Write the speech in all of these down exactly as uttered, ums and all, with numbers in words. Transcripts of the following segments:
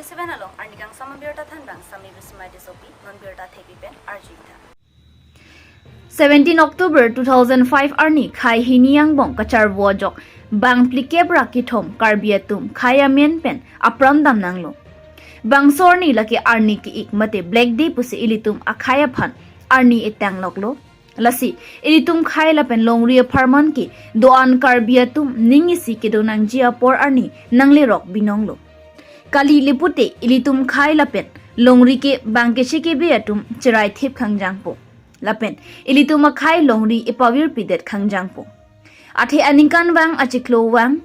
Seven along arni kangsam abirta thanbang Sami Bismai Tissopi, non birta thepi pen arjuitha. Seventeen October two thousand five arni khei hini angbong kacharvo ajok bang phlikep ra kethom Karbi atum khei amen pen apran damnanglo. Bangso arni lake arni ki-ik mate Black Day pusi ilitum akhei aphan arni etang loklo. Lasi ilitum khei lapen longri apharman ke do-an Karbi atum ning isi kedo nangji apor arni nanglerok binonglo. Kali le pute ilitum khei lapen longri ke bang keche kebe atum cherai thip khangjangpo. Lapen ilitum akhei longri ipavir pidet khangjangpo. Athe aningkanvang achiklo vang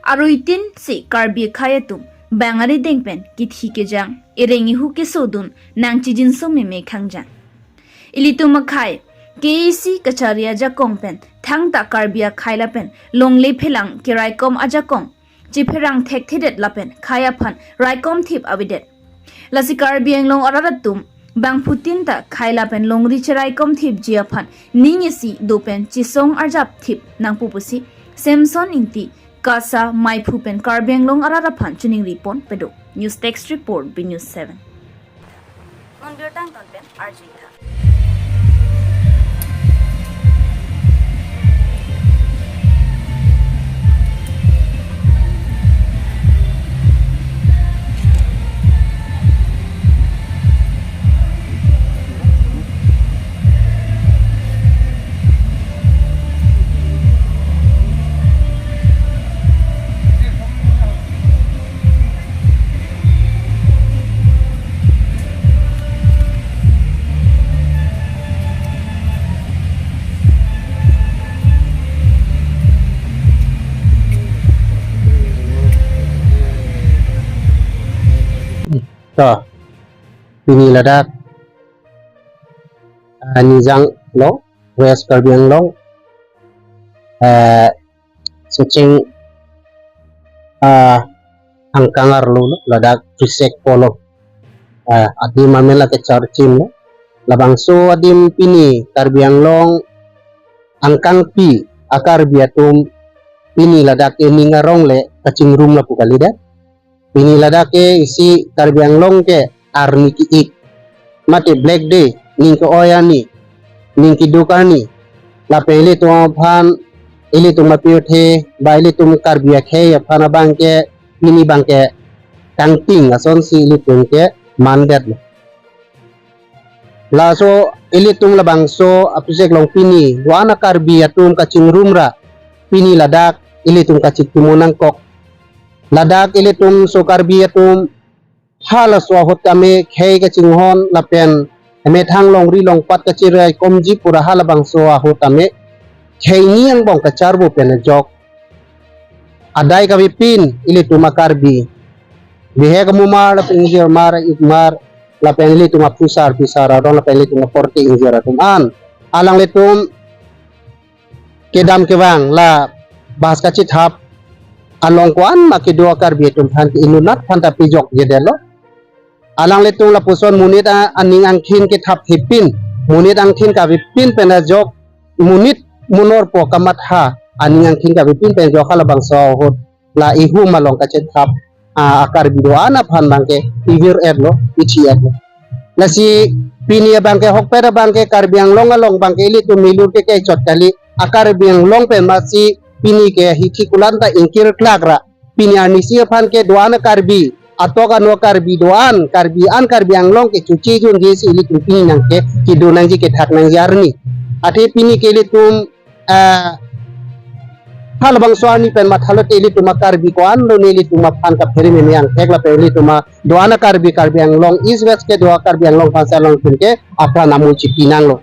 aruitin si Karbi akhei atum bang arideng pen kithi kejang, ereng ehu kesodun nangchijinso meme khangjang. Ilitum akhei K A C kachari ajakong pen thangta Karbi akhei lapen longle phelang keraikom ajakong chepherang thekthedet lapen khei aphan raikom thip avedet. Lasi Karbi Anglong arat atum bangphutin ta khei lapen longri cheraikom thipji aphan ning isi do pen chesong arjap thip nangpo pusi Samson Ingti, KASA, Maiphu pen Karbi Anglong arat aphan chiningri pon pedo. News Desk Report, B News seven. Non birta angton pen arjuitha. To, pini ladak, ah, Nijang lo, West Karbi Anglong, eh, Socheng, ah, angkang arlo lo, ladak Trisek Polo. Ah, adim amen lake Charchim lo. Labangso adim pini Karbi Anglong angkangpi a-Karbi atum pini ladak ening arong le kachingrum lapu kalidet. Pini ladak ke isi Karbi Anglong ke arni ki-ik mate Black Day, ning ke-oi arni, ning keduk arni. Lapen ilitum aphan, ilitum apirthe, ba ilitum Karbi akhei aphan abang ke, pini bang ke kangting asonsi ilitum ke mandetlo. Laso ilitum labangso aphi cheklong pini, do-an a-Karbi atum kachingrum ra, pini ladak ilitum kachikimo nangkok. Ladak ilitum so Karbi atum halaso ahut tame khei kachinghon lapen emethang longri longpat kacheraikomji pura halabangso ahut tame khei ni angbong kacharvo pen ajok adai kavepin ilitum a-Karbi. Bihek amumar lapen ingjirmar ikmar lapen ilitum aphusar phisar adon lapen ilitum aporte ingjir atum an. Alanglitum kedam kevang la bas kachethap along ko-an ma kedo a-Karbi atum aphan ke inutnat aphan ta pejokjedetlo. Alanglitum lapuson monit a-, aning angthin kethap thepin, monit angthin kavepin pen ajok, monit monorpo kamatha aning angthin kavepin pen ajok halabangso ahut la ihum along kachethap, ah, a-Karbi do-an aphan bang ke ivir-etlo, ithi-etlo. Lasi pini abang ke hokpet abang ke Karbi Anglong along bang ke ilitum milur ke kechot kali, a-Karbi Anglong pen masi pini ke hithi kulan ta ingkir klak ra. Pini arnisi aphan ke do-an a-Karbi, atok ano Karbi do-an, Karbi an Karbi Anglong ke chuche junji si ilitum pini nang ke kedo nangji kethak nangji arni. Athe pini ke ilitum, eh, halabangso arni pen mathalo te ilitum a-Karbi ko-an lo ne ilitum aphan kaphere meme angthek lapen ilitum a do-an a-Karbi, Karbi Anglong East West kedo a-Karbi Anglong aphan si alangtum ke apran amul chipi nanglo.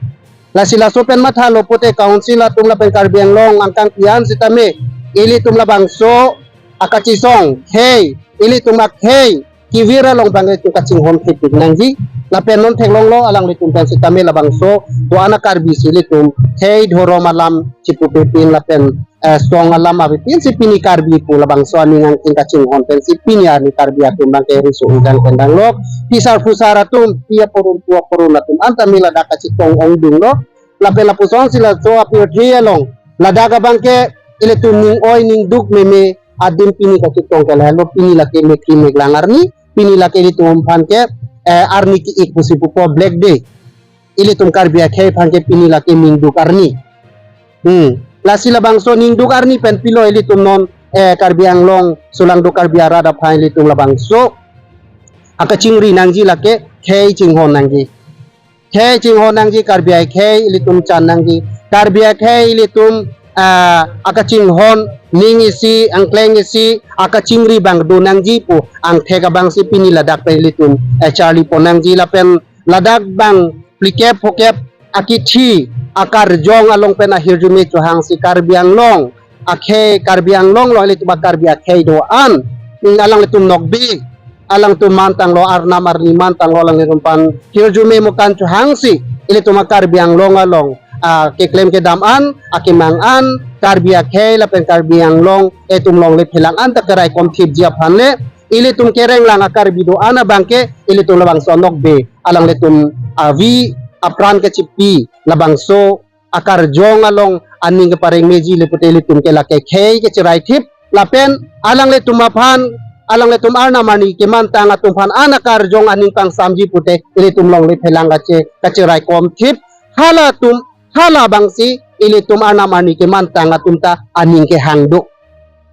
Lasi laso pen mathalo pute council atum lapen Karbi Anglong angkangpi an sitame ilitum labangso akachisong khei, ilitum akhei kevir along bang ilitum kachinghon thepik nangji. Lapen non theklonglo alanglitum pen sitame labangso do-an a-Karbi si ilitum khei dhorom alam chipupe pin lapen, eh, song alam avepin si pini Karbi pu labangso aning angthin kachinghon pen si pini arni Karbi atum bang ke riso ujang pen danglok. Phisar phusar atum, pi aporun pu aporun atum an tame ladak kachetong ongdunglo. Lapen lapuson si laso apirthe along ladak abang ke ilitum ning oi ning duk meme adim pini kachetong ke lahelo, pini lake mekri meklang arni. Pini lake ilitum aphan ke, eh, arni ke-ik pusi pupo, Black Day. Ilitum Karbi akhei aphan ke pini lake ningduk arni. Hmm. Lasi labangso ningduk arni pen pilo ilitum non, eh, Karbi Anglong, Solangdo Karbi arat aphan ilitum labangso akachingri nangji lake khei chinghon nangji. Khei chinghon nangji, Karbi akhei ilitum chan nangji. Karbi akhei ilitum, ah, akachinghon, ning isi, angkleng isi, akachingri abang do nangji pu angthek abangsi pini ladak pen ilitum, eh, charli pon nangji lapen ladak abang phlikep phokep akithi akarjong along pen ahirjume chohangsi Karbi Anglong akhei, Karbi Anglong along ilitum a-Karbi akhei do-an, mm, alanglitum nokbe, alangtum mantanglo, arnam arni mantanglo, alanglitum aphan hirjume mukan chohangsi ilitum a-Karbi Anglong along, ah, keklem kedam an, akemang an, Karbi akhei lapen Karbi Anglong atum longle phelang an ta keraikom thipji aphan le, ilitum kereng lang a-Karbi do-an abang ke ilitum labangso anokbe, alanglitum avi apran kachipi, labangso akarjong along aning kepareng meji le pute ilitum ke lake khei kacherai thip lapen alanglitum aphan, alanglitum arnam arni kemantang atum aphan an akarjong aning pangsamji pute ilitum longle phelang kache, kacheraikom thip. Halatum, hala abangsi ilitum arnam arni kemantang atum ta aning kehang do.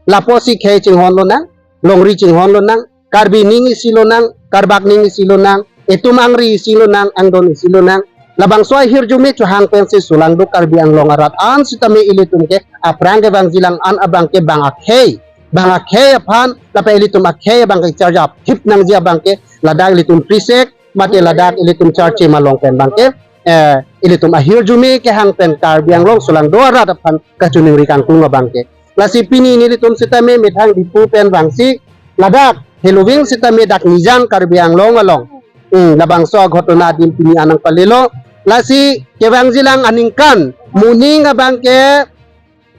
Lapusi khei chinghon lonang, longri chinghon lonang, Karbi ning isi lonang, Karbak ning isi lonang, etum angri isi lonang, angdon isi lonang. Labangso ahirjume chohang pensi Solangdo Karbi Anglong arat an sitame ilitum ke aphrang kevangji lang an abang ke bang akhei, bang akhei aphan, lapen ilitum akhei abang ke charjap thip nangji abang ke ladak ilitum prisek, mate ladak ilitum charchim along pen abang ke, eh, ilitum ahirjume kehang pen Karbi Anglong Solangdo arat aphan kachiningri kangtung abang ke. Lasi pini nelitum sitame methang Diphu pen vangsi ladak heloving sitame dak Nijang Karbi Anglong along, hmm, labangso aghotona adim pini an nangpalelo. Lasi kevangji lang aningkan moning abang ke,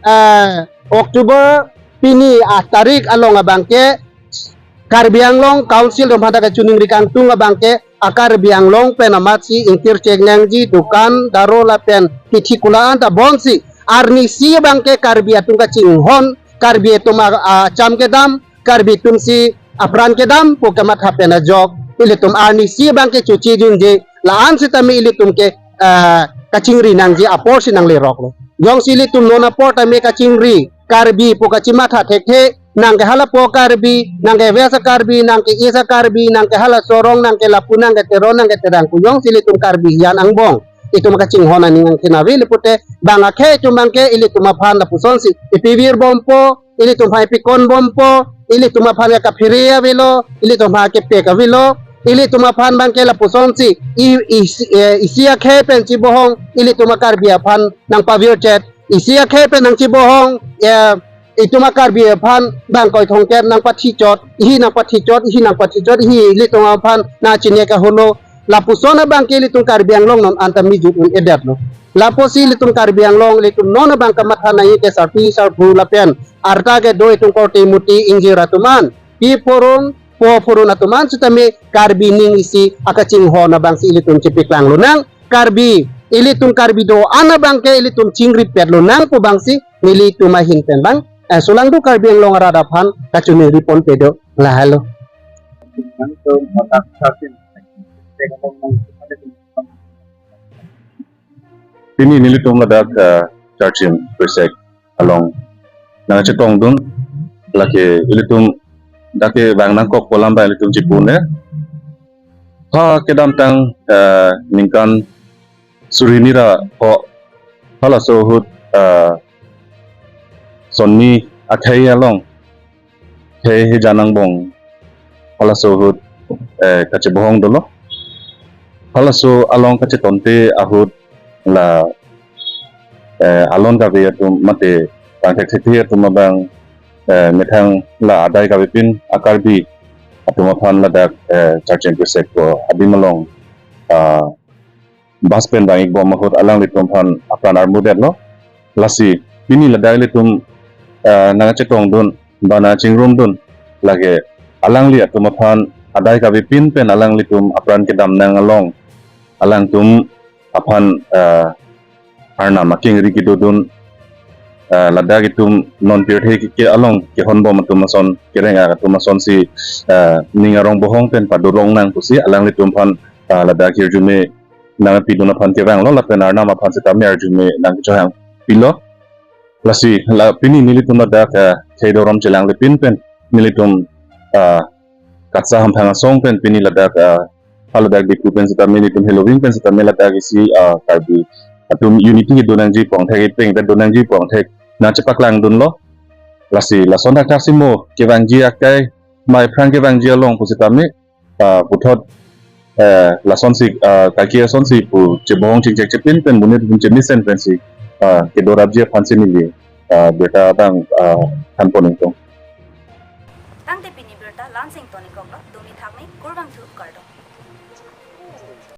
eh, October pini atarik along abang ke Karbi Anglong Council atum hadak kachiningri kangtung abang ke a-Karbi Anglong pen amatsi ingkir chek nangji dukan daro lapen kithi kula anta bonsi arnisi abang ke Karbi atum kachinghon, Karbi atum a, acham kedam, Karbi atumsi apran kedam pu kamatha pen ajok ilitum arnisi abang ke chochijunji, la-an sitame ilitum ke, ah, kachingri nangji apor si nangleroklo. Jongsi ilitum non apor tame kachingri Karbi pu kachimatha thekthe, nang ke halapo Karbi, nang ke West a-Karbi, nang ke East a-Karbi, nang ke halaso arong, nang ke lapu, nang ke Teron, nang ke Terang pu jongsi ilitum Karbi hiyan angbong itum kachinghon aning angthin ave le pute, bang akhei atum abang ke ilitum aphan lapusonsi ipivirbompo, ilitum aphan ipikon bompo, ilitum aphan ke kaphere avelo, ilitum aphan ke pek avelo, ilitum aphan abang ke lapusonsi i, i, eh, isi akhei pen chibohong, ilitum a-Karbi aphan nangpavirchet, isi akhei pen nangchibohong, eh, itum a-Karbi aphan bang koi thongket nangpathichot, ihi nangpathichot, ihi nangpathichot, ihi ilitum aphan nangchinek aholo, lapuson abang ke ilitum Karbi Anglong non anta mijut un-edetlo. Lapusi ilitum Karbi Anglong, ilitum non abang kamatha nangji ke sarpi sarpo lapen arta kedo itum korte muti ingjir atum an, pi phurun, po phurun atum an sitame Karbi ning isi akachinghon abangsi ilitum chipiklang lonang, Karbi, ilitum Karbi do-an abang ke ilitum chingripet lonang pu abangsi nelitum ahin pen abang, eh, Solangdo Karbi Anglong arat aphan kachiningri ponpe do, lahelo. Pini nelitum ladak, eh, Charchim Prisek along nangchetongdun, lake ilitum dak kevang nangkokpo alam abang ilitum chipu ne. Ha kedamtang, eh, ningkan suri hini ra ho halaso ahut, eh, sonni akhei along khei hijan angbong halaso ahut, eh, kachebohong dolo. Halaso along kachetonte ahut la, eh, alon kave atum mate bang thekthekthe atum abang, eh, methang la adai kavepin a-Karbi atum aphan ladak, eh, Charchim Prisek pu adim along, ah, bus pen vang-ikbom ahut alanglitum aphan apran armudetlo. Lasi pini ladak ilitum, eh, nangchetongdun, ba nangchingrumdun, lake alangli atum aphan adai kavepin pen alanglitum apran kedam nang along alangtum aphan, eh, arnam akengri kedodun ah, ladak itum non pirthe ke, ke along kehonbom atum ason, kereng atum asonsi, ah, ning arong bohong pen padurong nang pusi alanglitum aphan, ah, ladak hirjume nangpidun aphan kevanglo, lapen Arnam aphan sitame arjume nangchohang pilo. Lasi la pini nelitum ladak, ah, khei dorom chelangle pin pen nelitum, ah, Katsa Hamphang asong pen pini ladak, ah, haladak Diphu pen sitame nelitum heloving pen sitame ladak isi, ah, Karbi atum unity kedo nangji pu angthek, ipeng ta do nangji pu angthek nangchepaklangdunlo. Lasi lason thakthaksi mo kevangji akai, mai aphrang kevangji along pusitame, ah, puthot, eh, lasonsi, ah, kaike asonsi pu chebohong chingchek chepin pen monit pun chemesen pensi, ah, kedorapji aphansi neli, ah, birta abang, ah, thanpon ingtung.